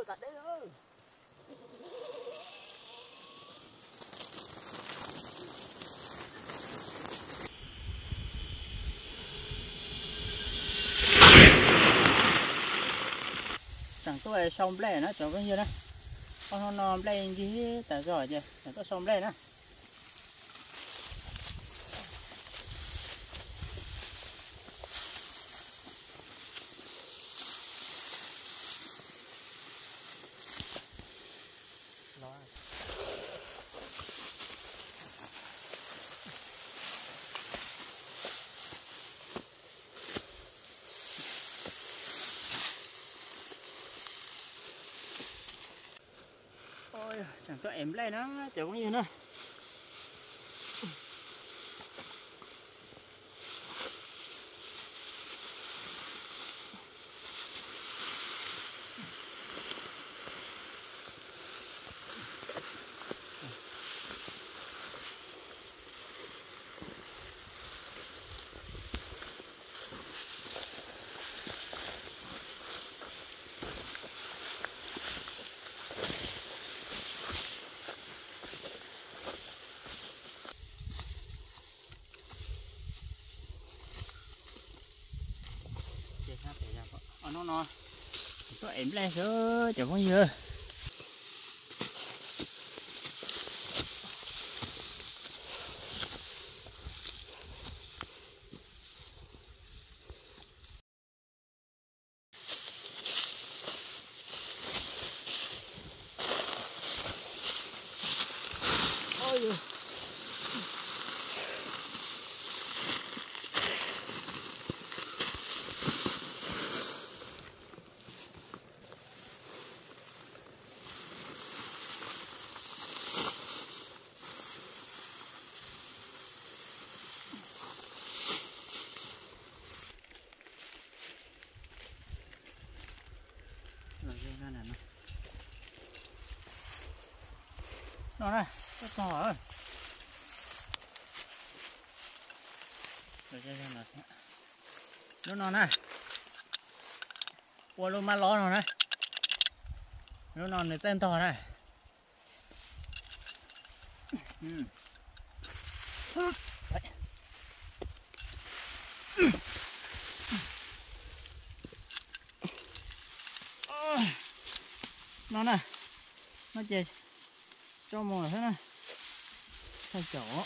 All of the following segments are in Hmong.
Tseem tuaj sau nplej na cov phooj ywg na. Ob hnub no nplej ncig tas zog ces tseem tuaj sau nplej na. Tseem tuaj ev nplej na cov phooj ywg na. Hnub no tuaj ev nplej xwb cov phooj ywg. No na, tog. Lub no na, ua lub mab lob no na, lub no nws txawj ntog na. No na, no ces tso mus xwb na. Tag caum.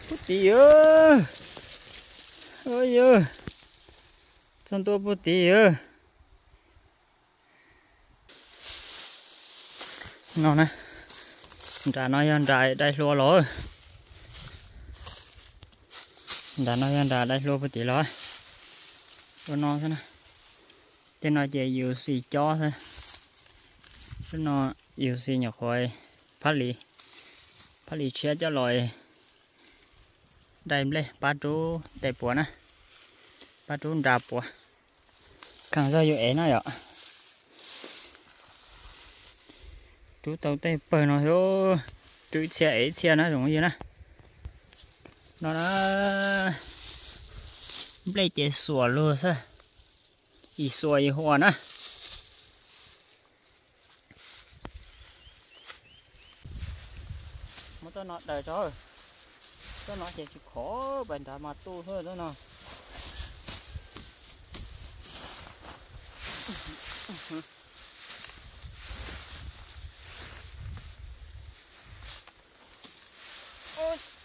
Puag tim, yog txog ntua puag tim. No na, nram no yog nram dai hlua los. Nram no yog nram dai hlua puag tim los. Ua no xwb na. Tej no ces yus xis cob xwb. Lub no yus xis nyuam qhuav phab li, phab li tshiab coj los dai nplej pab rub tej puav na, pab rub nra puav. Khaws zog yus ev na yom. Rub tau tej pawg no, rub ib txhia ev ib txhia na zoo yog na. No na, nplej ces xuas lug xwb, ib xuas ib huam na. Muab txoj no daws tso, txoj no ces tsis khov, pais nrad mas tu xwb txoj no.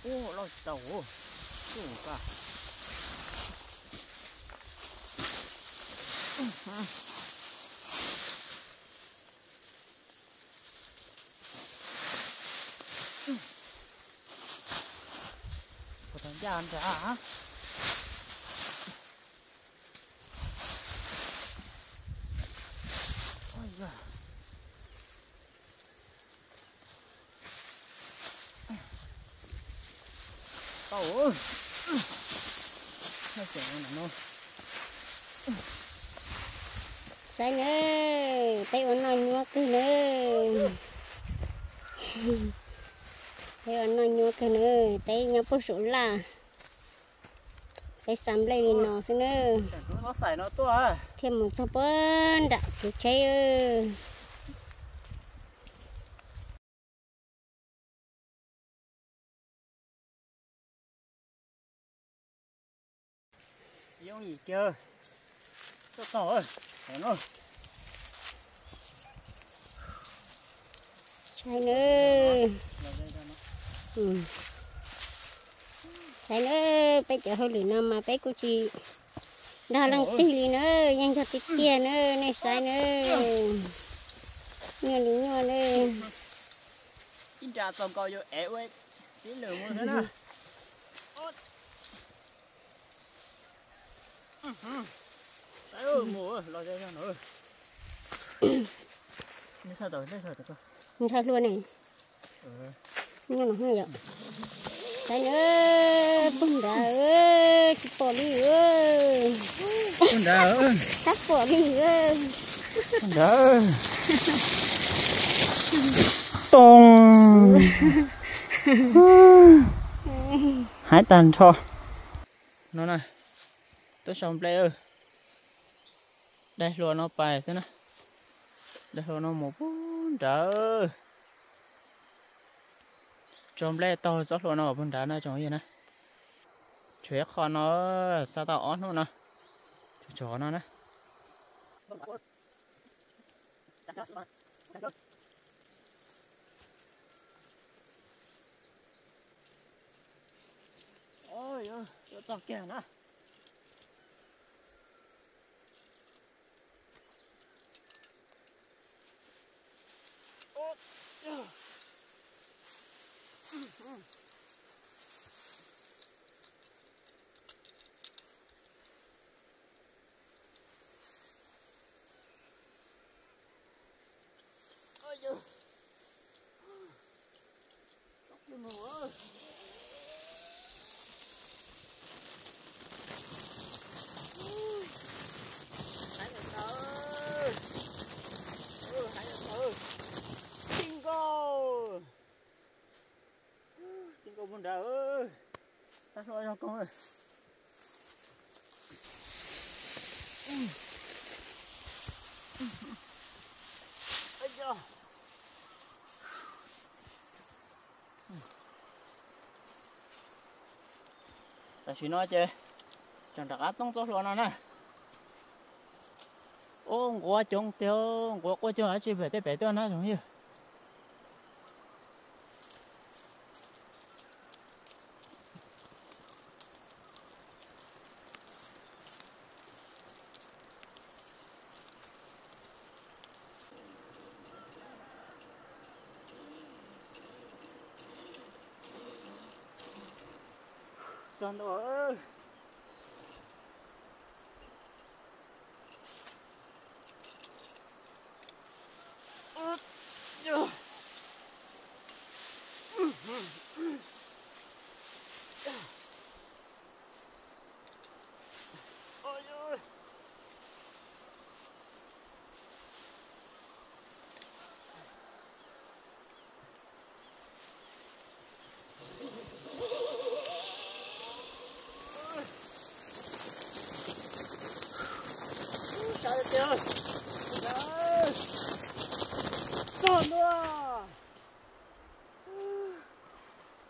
Ua loj tsis tau, tsuj ka. Puas tau ncaj nrad. Tau. Saib nawb, peb ua noj nyuaj kawg nawb. Peb ua noj nyuaj kawg nawb, peb nyob puag saum laj. Peb xa nplej li no xwb na, thiaj mus txog puag nram kev tsheb. Saib na, saib na, peb cov hauj lwm no mas peb kuj tsis nrog leej twg li na, yeej yog tiag tiag na, nej saib na, nyuaj li nyuaj na. Ib nra txaus nkaus yuav ev ua tib lwm mus xwb na. Ntshai hlua ne. Nyob no yom. Saib na, pug nrad, tsis pom li. Pug nrad, tab pom li. Pug nrad, too, hais tag nrho. No na, tuaj sau nplej. Daim hlua no pais xwb na. Daim hlua no mus pug nrad. Tso nplej taug tsob hlua no pug nrad na tsoom yawg na. Tshuav ib qho no, xa tau ob hnub no. Tshuav tshuav no na. Txog kiag na. Tij nkaus, tij nkaus pug nrad, xab hlua zog koog. Tam sim no ces tseem rov qab toob txoj hlua no na. Ub, nquav coob tiag, nquav quaj cuag dab tsi pem tej pem tuaj na tsoom yawg. Txog ntua. Txog ntua,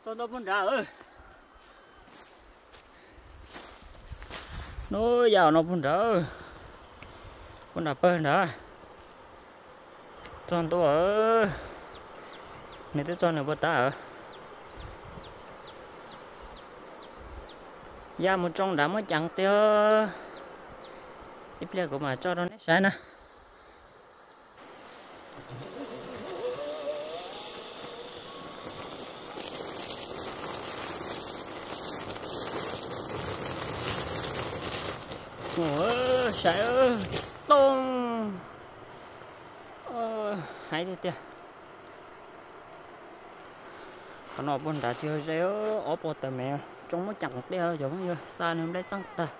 txog ntua pug nrad. Nub, yam no pug nrad, pug nrad pawg nrad. Txog ntua, nws twb txog nws puag ta. Yam mus tsoo nrad muaj ceev tiag. Ib pliag kuv mam tso rau nej saib na. Saib, too, haib tiag tiag. Qhov no pug nrad tsis yog ze, ob puas tawm mev, tsoo muaj ceev tiag cov phooj ywg, xa nws nplej txeej tag.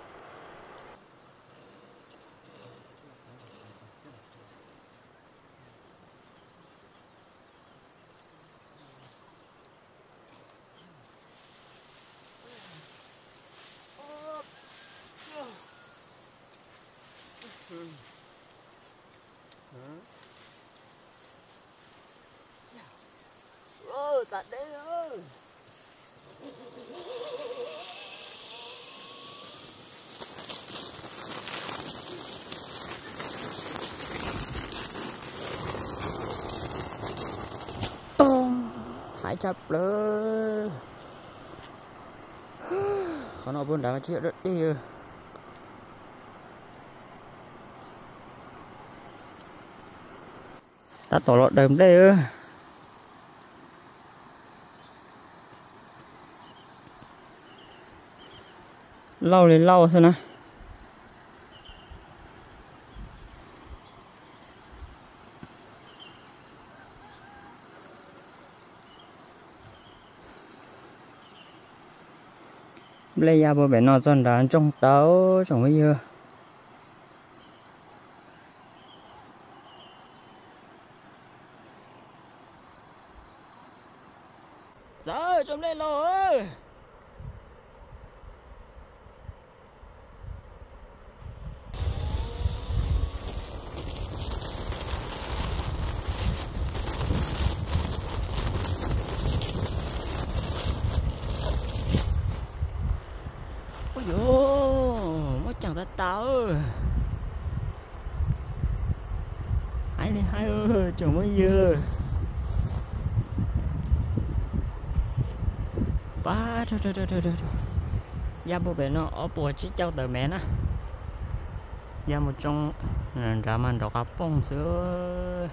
Tog, hais tshaj plaws. Qhov no puag nrad mas tsis yog dog dig. Tab tom los daws nplej. Lauj li lauj xwb na. Nplej ya puag pem no txog nrad ntsoog tau tsoom phooj ywg. Txawm tsoom nplej los. Ua yuav muab ceem tag tas. Hais li hais tsoom phooj ywg. Pab, ya puag pem no ob puas tsib caug tawm mev na. Ya mus tsoo nrad mas nrov qab pooj xwb.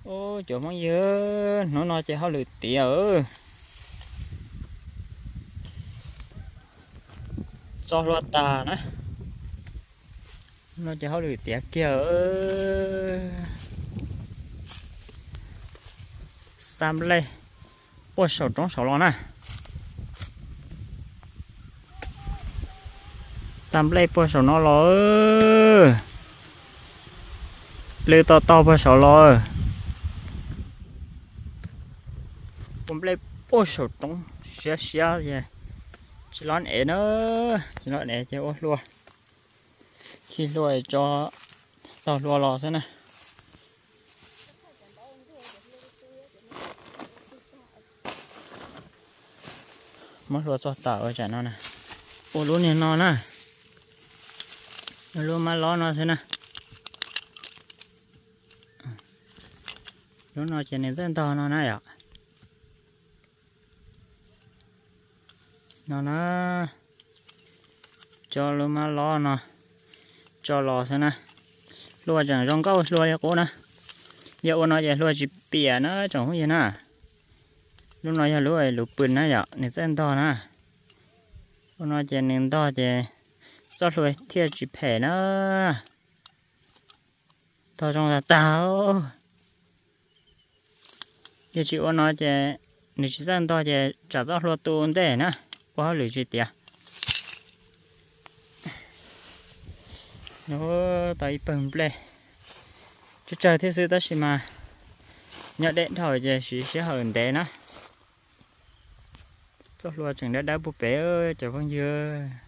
Ub, cov Hmoob yawg, hnub no ces hauj lwm tiav. Txo hlua tas na. No ces hauj lwm tiav kiag. Xa nplej puag saum roob saud los na. Xa nplej puag saum no los. Lwj tau taug puag saud los. Ua nplej puag saum roob siab siab, tsis lob ev na, tsis lob ev ces ua hlua, khi hlua tso, taug hlua los xwb na. Muab hlua txog tom ua tsam no na. Ua lub niag no na, lub mab lob no xwb na. Lub no ces nws txawj ntog no na yom. No na, tso lub mab lob no tso los xwb na. Hlua tseem zoo nkauj hlua li qub na. Yog ua no ces hlua tsis piam na tsoom phooj ywg na. Lub no yog lub luv pw na yom, nws txawj ntog na. Ua no ces nws ntog ces txoj hlua thiaj tsis phem na. Ntog zoo tag tag. Yog tsis ua no ces nws tsis txawj ntog ces tsam txoj hlua tu ntej na, ua hauj lwm tsis tiav. Tau ib pawg nplej tsawg tsawg thiab xwb tab sis mas nyob deb dhau ces siv sij hawm ntev na. Txoj hlua tseem dawb dawb puag pem cov phooj ywg.